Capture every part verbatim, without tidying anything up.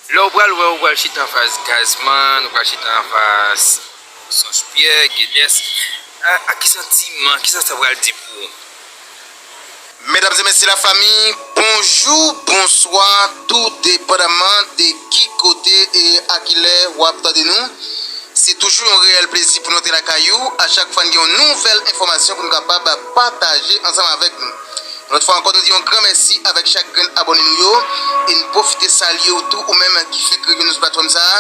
Lè w pral wè, ou pral chita anfas Gazman, ou pral chita anfas Sonjpyè, Gedes. A, a ki santiman, kisa sa pral di pou ou? Medam e mesye lafanmi, bonjou, bonswa, tou depandaman de ki kote e a ki lè w ap tande nou. Se toujou yon reyèl plezi pou nou antre lakay ou a chak fwa n gen yon nouvèl enfòmasyon pou nou kapab pataje ansanm avèk nou. Yon lòt fwa ankò, nou di yon gran mèsi avèk chak grenn abòne nou yo, e n pwofite salye w tou, ou menm ki fèk rive nou sou platfòm sa a.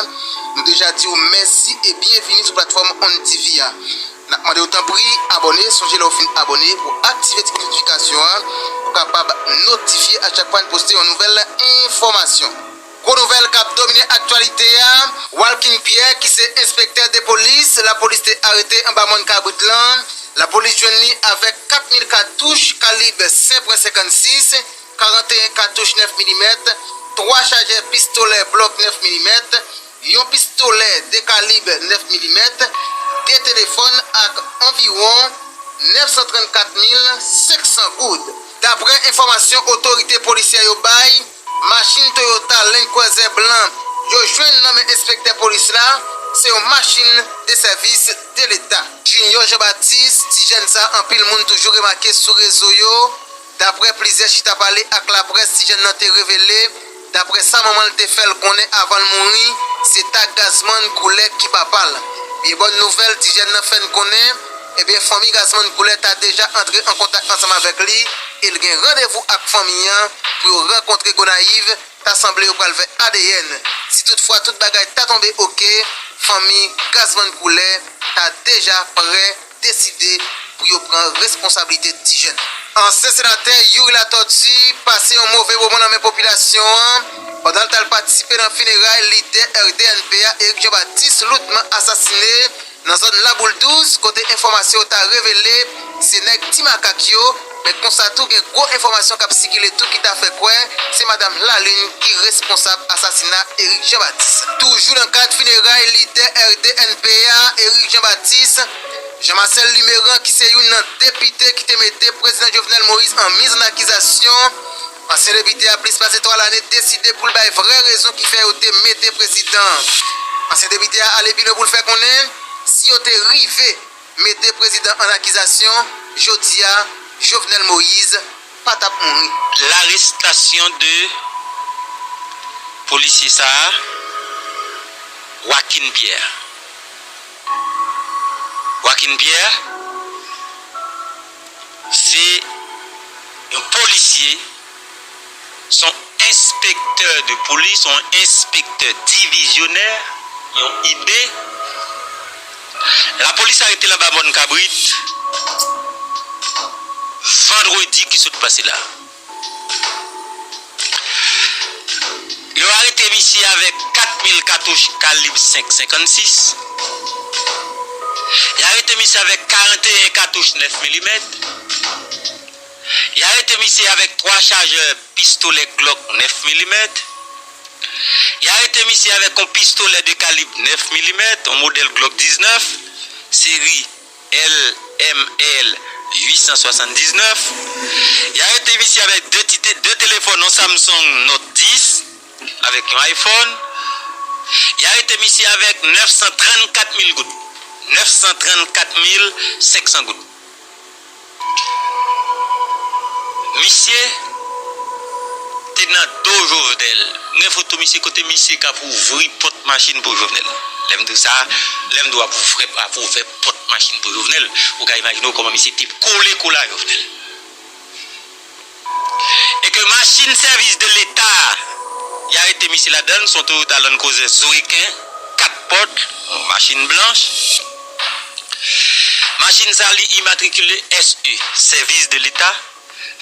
Nou deja di w mèsi e byenvini sou platfòm On T V a. N ap mande w tanpri, abòne, sonje lè w fin abòne pou w aktive ti notifikasyon an, pou w kapab notifye a chak fwa n poste yon nouvèl enfòmasyon. Gwo nouvèl k ap domine aktyalite a, Walkin Pierre ki se enspektè de polis, lapolis te arete anba mòn kabrit lan. Lapolis jwenn li avèk kat mil katouch kalib senk pwen senkannsis, karanteyen katouch nèf milimèt, twa chajè pistolè Glock nèf milimèt, yon pistolè de kalib nèf milimèt, de telefòn ak anviwon nèf san trannkat mil senk san goud. Daprè enfòmasyon otorite polisyè yo bay, machin Toyota Land Cruiser blan yo jwenn nan men enspektè polis la, se yon machin de sèvis de Leta. Junior Jean Baptiste, ti jèn sa anpil moun toujou remake sou rezo yo, daprè plizyè chita pale ak laprès ti jèn nan te revele, daprè sa manman l te fè l konnen avan l mouri, se ta Gazman Koulè ki papa l. Byen bòn nouvèl ti jèn nan fè n konnen, ebyen fanmi Gazman Koulè ta deja antre an kontak ansanm avèk li e l gen randevou ak fanmi an pou yo rankontre Gonayiv, ta sanble yo pral fè A D N. Si toutfwa tout bagay ta tonbe oke, fanmi Gazman Koulè ta deja prè deside pou yo pran responsablite ti jèn. Ansyen senatè Youri Latortue pase yon move moman nan men popilasyon an pandan l t al patisipe nan fineray lidè R D N P a Eric Jean Baptiste loudman asasine nan zòn Laboul douz, kote enfòmasyon yo ta revele se nèg Ti Makak yo, men konsa tou gen gwo enfòmasyon k ap sikile tou ki ta fè kwè se madanm Lalin ki responsab asasina Eric Jean Baptiste. Toujou nan kad fineray lidè R D N P a Eric Jean Baptiste, Jean Marcel Limeran ki se youn nan depite ki te mete prezidan Jovenel Moïse an miz an akizasyon, ansyen depite a plis pase twa lane deside pou l bay vrè rezon ki fè yo te mete prezidan an. Ansyen depite a ale pi lwen pou l fè konnen si yo te rive mete prezidan an akizasyon, jodi a, Jovenel Moïse pa t ap mouri. Larestasyon de polisye sa a, Joaquin Pierre. Joaquin Pierre, se yon polisye, se yon enspektè de polis, yon enspektè divizyonè, yon I B. Lapolis arete l anba mòn kabrit vandredi ki sot pase la. Yo arete misye avèk kat mil katouch kalib senk senkannsis. Yo arete misye avèk karanteyen katouch nèf milimèt. Yo arete misye avèk twa chajè pistolè Glock nèf milimèt. Yo arete misye avèk yon pistolè de kalib nèf milimèt, yon modèl Glock diznèf, seri L M L uit san swasanndiznèf. Yo arete misye avèk de ti te-, de telefòn, yon Samsung Note dis avèk yon iPhone. Yo arete misye avèk nèf san trannkat mil goud. Nèf san trannkat mil senk san goud. Misye te nan do Jovenel. M gen foto misye kote misye k ap ouvri pòt machin pou Jovenel. Lè m di w sa, lè m di w ap ouvri, ap ouvè pòt machin pou Jovenel, ou ka imajine w kòman misye te kole kole a Jovenel. E ke machin sèvis de Leta, y arete misye ladann, se yon Toyota Land Cruiser Zoeken, kat pòt, yon machin blanch. Machin sa, li imatrikile S E, Sèvis de Leta,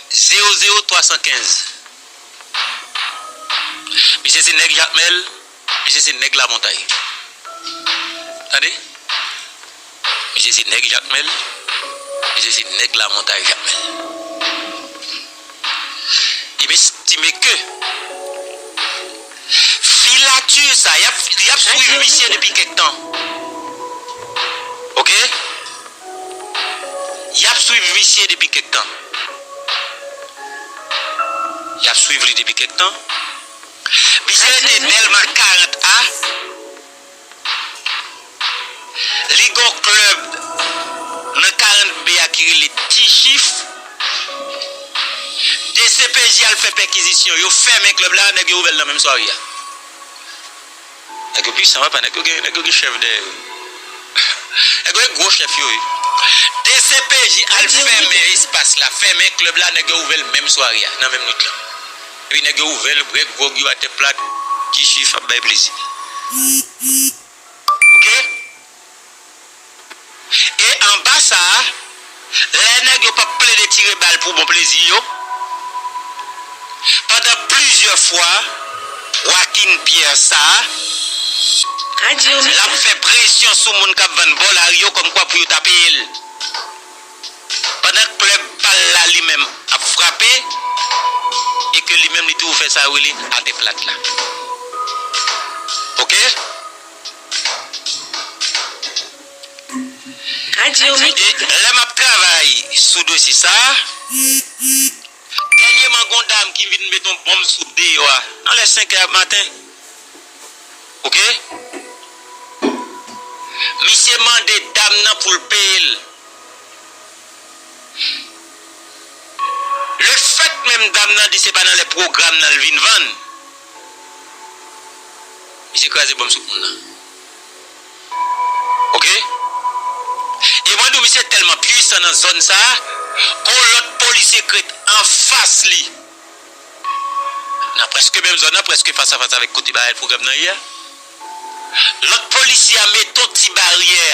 zewo zewo twa san kenz. Misye se nèg Jakmèl, misye se nèg Lamontay. Tande? Misye se nèg Jakmèl, misye se nèg Lamontay Jakmèl. E m estime ke filati sa, y ap, y ap swiv misye depi kèk tan. Oke? Y ap swiv misye depi kèk tan. Y ap swiv li depi kèk tan. Misye rete Dèlma al fè pèkizisyon, yo fèmen klèb la, nèg yo ouvè l nan menm sware a. Nèg yo pwisan, papa, nèg yo gen, nèg yo gen chèf dèyè yo. Nèg yo gen gwo chèf yo, wi. D C P J al fèmen espas la, fèmen klèb la, nèg yo ouvè l menm sware a, nan menm nwit lan. Epi nèg yo ouvè l, bwè gwòg yo atè plat, Ti Chif ap bay plezi. Oke? E anba sa, lè nèg yo p ap plede tire bal pou bon plezi yo, pandan plizyè fwa, Joaquin Pierre sa, l ap fè presyon sou moun k ap vann bò lari yo kòmkwa pou yo ta peye l. Pandan klèb pa l la li menm ap frape, e ke li menm li toujou fè sa yo rele atè plat la. Oke? E lè m ap travay sou dosye sa, dènyèman gen yon dam ki vin met yon bonm sou deyò a, nan lè senk è maten. Oke? Misye mande dam nan pou l peye l. Lefèt menm dam nan di se pa nan lè pwogram nan l vin vann, misye kraze bonm sou moun nan. Oke? E mwen di w, misye tèlman pwisan nan zòn sa a, gon lòt polisye k ret anfas li. Nan prèske menm zòn nan, prèske fas a fas avèk kote barèl pwogram nan ye a. Lòt polisye a mete yon ti baryè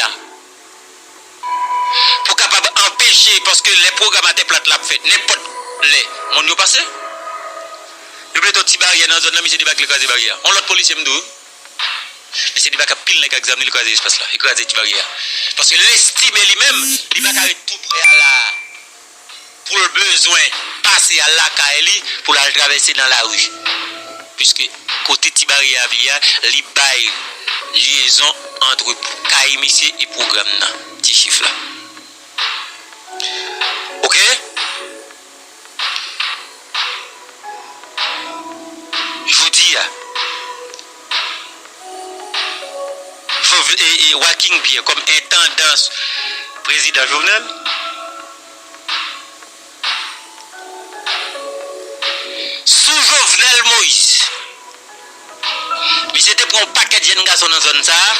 pou kapab anpeche, paske lè pwogram atè plat la ap fèt, nenpòt lè, moun yo pase. Yo mete yon ti baryè nan zòn nan, misye debake, li kraze baryè a. Yon lòt polisye m di w, misye debake ak pil nèg ak zam li, li kraze espas la, li kraze ti baryè a. Paske l estime li menm, li pa ka ret tou prè a la a. Pou l bezwen pase al lakay li, pou l al travèse nan lari. Piske kote ti baryè a vini a, li bay lyezon ant kay misye e pwogram nan, Ti Chif la. Oke? Jodi a, Jov-, e, e, Joaquin Pierre kòm entandan prezidan Jovenel, sou Jovenel Moïse, misye te pran yon pakèt jèn gason nan zòn sa a.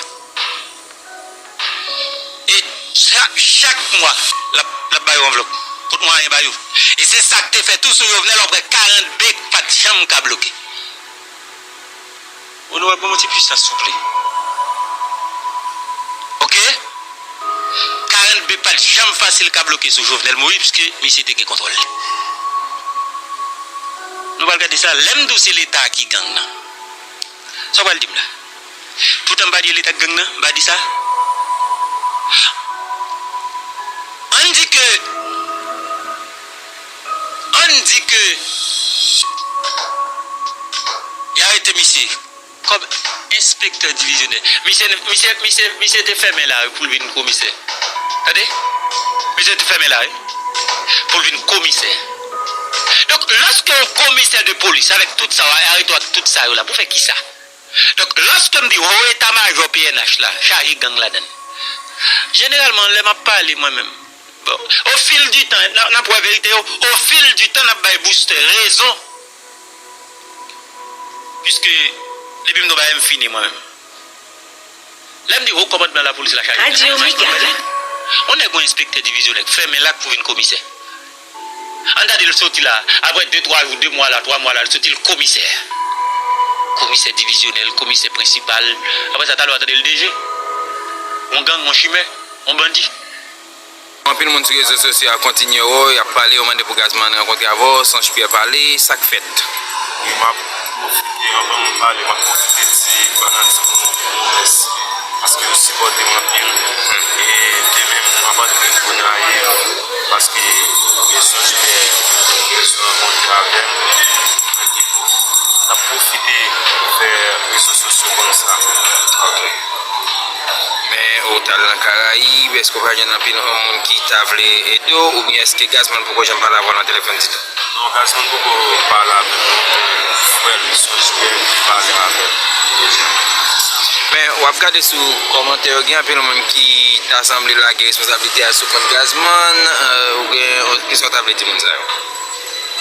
E chak, chak mwa, l ap, l ap ba yo anvlòp. Tout mwa, anyen ba yo. E se sa k te fè tou sou Jovenel, w ap wè karant B pa t janm ka bloke. Onorab, ban m yon ti pwisans, souple. Oke? Karant B pa t janm fasil ka bloke sou Jovenel Moïse, piske misye te gen kontwòl li. Nou pral gade sa, lè m di w se Leta ki gang nan. Sa w pral di m la? Poutan m pa di Leta k gang nan, m pa di sa. Ann di ke, ann di ke y arete misye kòm enspektè divizyonè. Misye, misye, misye, misye te fèmen lari pou l vin komisè. Tande? Misye te fèmen lari pou l vin komisè. Donk, lòske yon komisè de polis, avèk tout sa, arete w ak tout sa yo la, pou fè kisa? Donk, lòske m di wo eta majò P N H la chaje gang ladan l, jeneralman, lè m ap pale mwen menm, bon, au fil du temps, n a, n ap wè verite yo, au fil du temps, n ap bay Booster rezon. Piske, depi m nan bagay, m fini mwen menm. Lè m di wo kòmandman lapolis la chaje, yon nèg yon enspektè divizyonè k fèmen lak pou vin komisè. Ann gade l soti la, apre de, twa jou, de mwa la, twa mwa la, l soti l komisè. Komisè divizyonè, l komisè prensipal. Apre sa, talè w a tande l D G. Yon gang, yon chimè, yon bandi. Anpil moun sou rezo sosyo a kontinye wo, y ap pale, yo mande pou Gazman rankontre avè w, Sonj Pyè pale, sa k fèt? Wi, m ap pwofite, anvan m pale, m ap pwofite di fanatik mwen yo mèsi, paske yo sipòte m anpil. E demen, m ap antre Gonayiv, paske Mesye Sonj Pyè bezwen rankontre avè m nan depo. N ap pwofite fè rezo sosyo konn sa. Ok. Men ou t al nan Karayib, èske w pa jwenn anpil moun ki ta vle ede w, oubyen èske Gazman poko janm pale avè w nan telefòn ditou? Non, Gazman poko pale avè m non, men frè l Sonj Pyè li pale avè m deja. Men w ap gade sou kòmantè yo, gen anpil moun ki ta sanble lage responsablite a sou kont Gazman, euh, ou gen, kisa w ta vle di moun sa yo?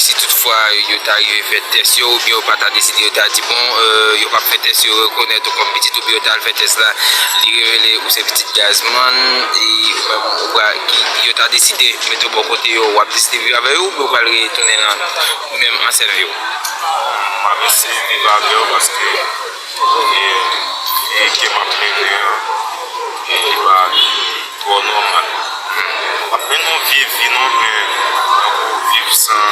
si toutfwa yo ta rive fè tès yo, oubyen yo pa ta deside, yo ta di, bon, euh, yo p ap fè tès yo, rekonèt ou kòm pitit, oubyen yo ta al fè tès la, li revele ou se pitit Gazman, e ou menm, ou pral, ki, yo ta deside mete w bò kote yo, w ap deside viv avè yo, oubyen w pral retounen nan menm ansyen vi w? M ap eseye viv avè yo paske e, e ke m ap mennen an, e li pa twò nòmal. M ap mennen yon vye vi non, men tankou viv san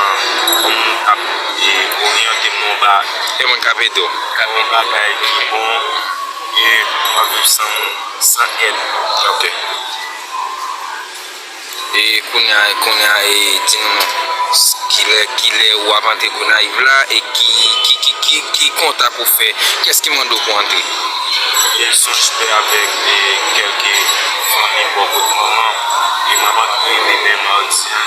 moun k ap, e, oryante m nan yon ba-, e moun k ap ede w, yon bagay ki bon, e m ap viv san moun, san èd. Ok. E kounye a, kounye a, e, di nou non. Kilè, kilè w ap antre Gonayiv la, e ki, ki, ki, ki, ki kontak ou fè? Kiyès ki mande w pou antre? E sonj pè avèk, e, kèlke fanmi bò kot manman m, e m ap antre demen madi a.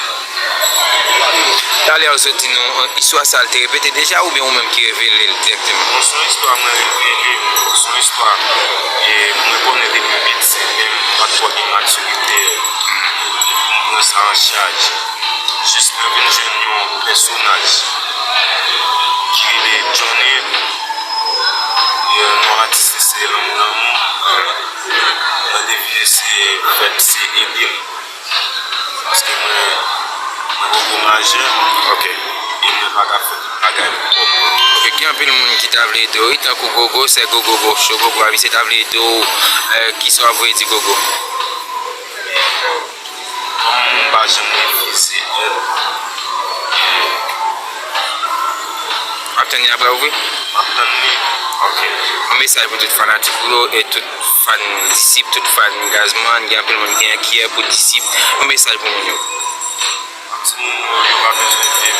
Talè w sot di nou, istwa sa a, l te repete deja oubyen ou menm ki revele l dirèkteman? Bon, se yon istwa mwen revele. Se yon istwa, e, mwen konnen depi piti, men m pa t twò gen matirite pou m pran sa an chaj. Jis mwen vin jwenn yon pèsonaj ki rele Johnny. E, non atis li se Lanmou Lanmou. Mwen te vin eseye fè misye ede m. Paske mwen, mwen poko majè. Ok. E mwen pa ka fè tout bagay pou kò m. Ok, gen anpil moun ki ta vle ede w, wi, tankou Gogo, sè Gogo, Gogo, cho Gogo a, misye ta vle ede w, eh, kisa w ap voye di Gogo? Kòm m pa janm refize èd, m ap tann li apre w, wi. M ap tann li. Ok. Yon mesaj pou tout fanatik ou yo e tout fan Disip, tout fan Gazman, gen anpil moun ki enkyè pou Disip. Yon mesaj pou moun yo. M ap di moun yo, yo pa bezwen viv,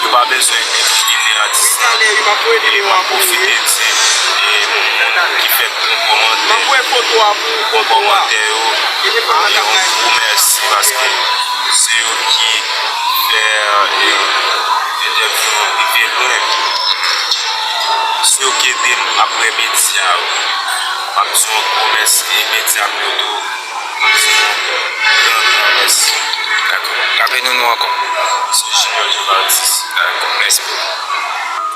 yo pa bezwen enkline atis la. E m ap pwofite di, e, moun ki fè bon kòmantè, bon kòmantè yo, e yon gwo mèsi paske se yo ki fè, e, entèvyou an rive lwen. Si yo k ede m apre medya yo, m ap di yon gwo mèsi, e medya m yo tou, m ap di yon gran, gran mèsi. Dakò. Raple nou non ankò. Se Junior Jean-Baptiste. Dakò, mèsi bokou.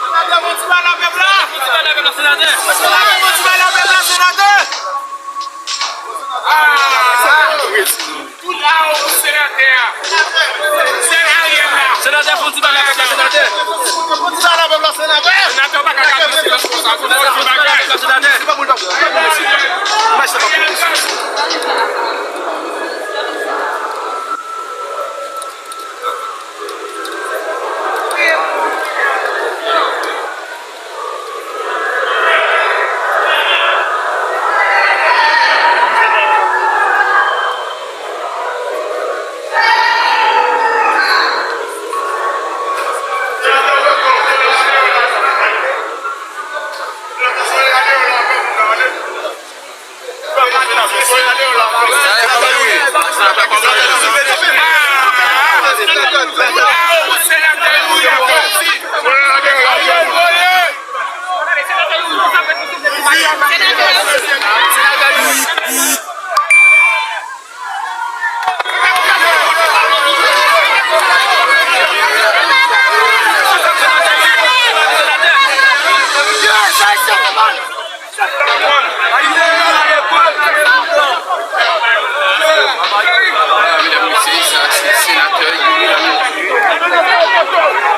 Senatè, fè yon ti bagay la, pèp la! Senatè, fè yon ti bagay la, pèp la, senatè! Tout la ou senatè a. Sèl Ariel la. Senatè, fè yon ti bagay avèk la, senatè. Fè yon ti bagay avèk la, senatè. Senatè pa ka gade silans konsa, fè yon ti bagay avèk la, senatè. Medam, mesye, sa se senatè Youri Latortue.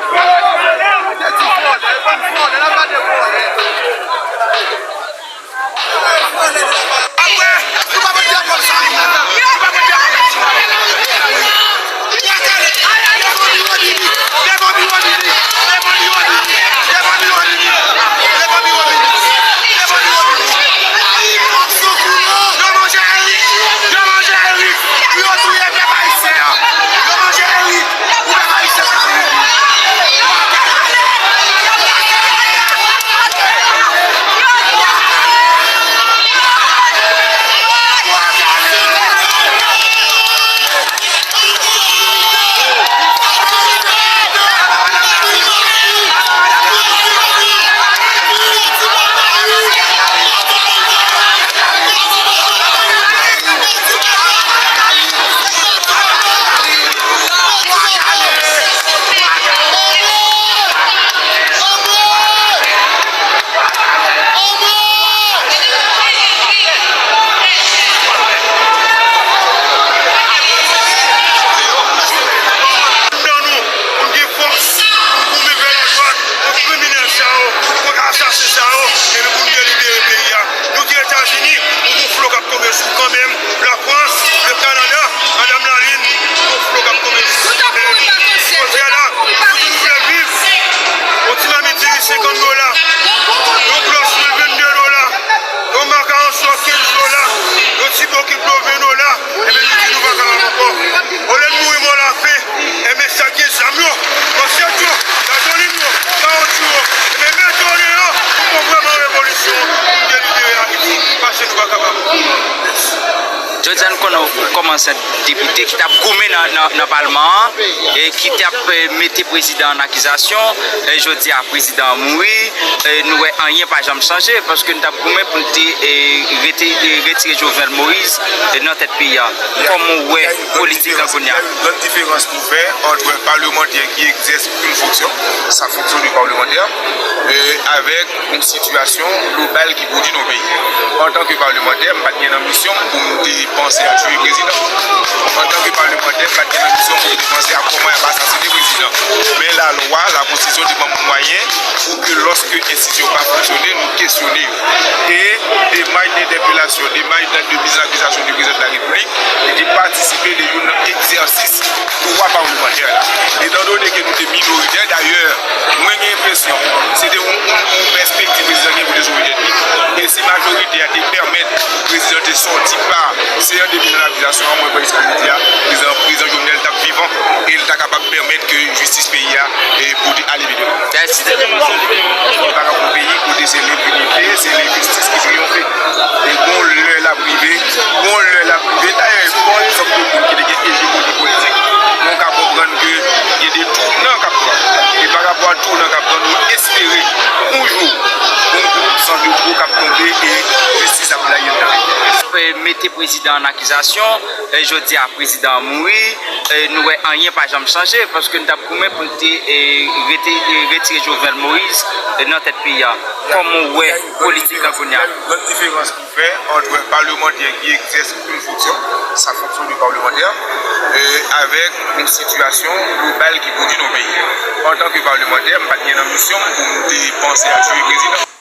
Kòm ansyen depite ki t ap goumen nan, nan, nan palman an, e ki t ap, e, mete prezidan an an akizasyon, e jodi a prezidan an mouri, e nou wè anyen pa janm chanje, paske nou t ap goumen pou n te, e, rete, e, retire Jovenel Moïse, e, nan tèt peyi a. Kòman w wè politik la kounye a? Il y a une grande différence pour faire entre parlementaire qui exerce une fonction, sa fonksyon de parlementaire, euh, avec yon sitiyasyon global ki pwodui nan peyi. Antanke palmantè, m pa t gen nan misyon pou m te panse a tiye prezidan. Antanke palmantè, m pa t gen nan misyon pou m te panse a kòman y ap asasinen prezidan. Men lalwa, lakonstitisyon te ban m mwayen pou ke lòske enstitisyon pa fonksyone, nou kesyone yo. E demach de entèpelasyon, demach de mizanakizasyon de prezidan de la Repiblik, li te patisipe de youn nan egzèsis dwa palmantè la. Etandone ke nou te minoritè, dayè, mwen gen enpresyon, se te yon, yon, yon pèspektiv prezidan gen pou te sove tèt li. E si majorite a te pèmèt prezidan te sòti pa seyans de mizanakizasyon an, mwen panse ke jodi a, prezidan, prezidan Jovenel t ap vivan e l ta kapab pèmèt ke jistis peyi a, e, pote ale pi devan. Tèks. Nou pa ka pou peyi kote se lenpinite, se lenjistis ki triyonfe. E gon lè l ap rive, gon lè l ap rive. Dayè, bon egzanp de moun ki te gen ejemoni politik, men w ka konprann ke gen de tounan k ap pran. E pa rapò a tounan k ap pran, nou espere yon jou, gon gwoup san de gwo k ap tonbe e jistis ap blayi nan peyi. Mete prezidan an akizasyon, e jodi a prezidan an mouri, e nou wè anyen pa janm chanje, paske nou t ap goumen pou n te, e, rete, e, retire Jovenel Moïse, e, nan tèt peyi a. Kòman w wè politik la kounye a? Grande différence pour faire entre parlementaire qui exerce une fonction, sa fonksyon de parlemantè, euh, avèk yon sitiyasyon global ki pwodui nan peyi. Antanke palmantè, m pa t gen nan misyon pou m te panse a tiye prezidan.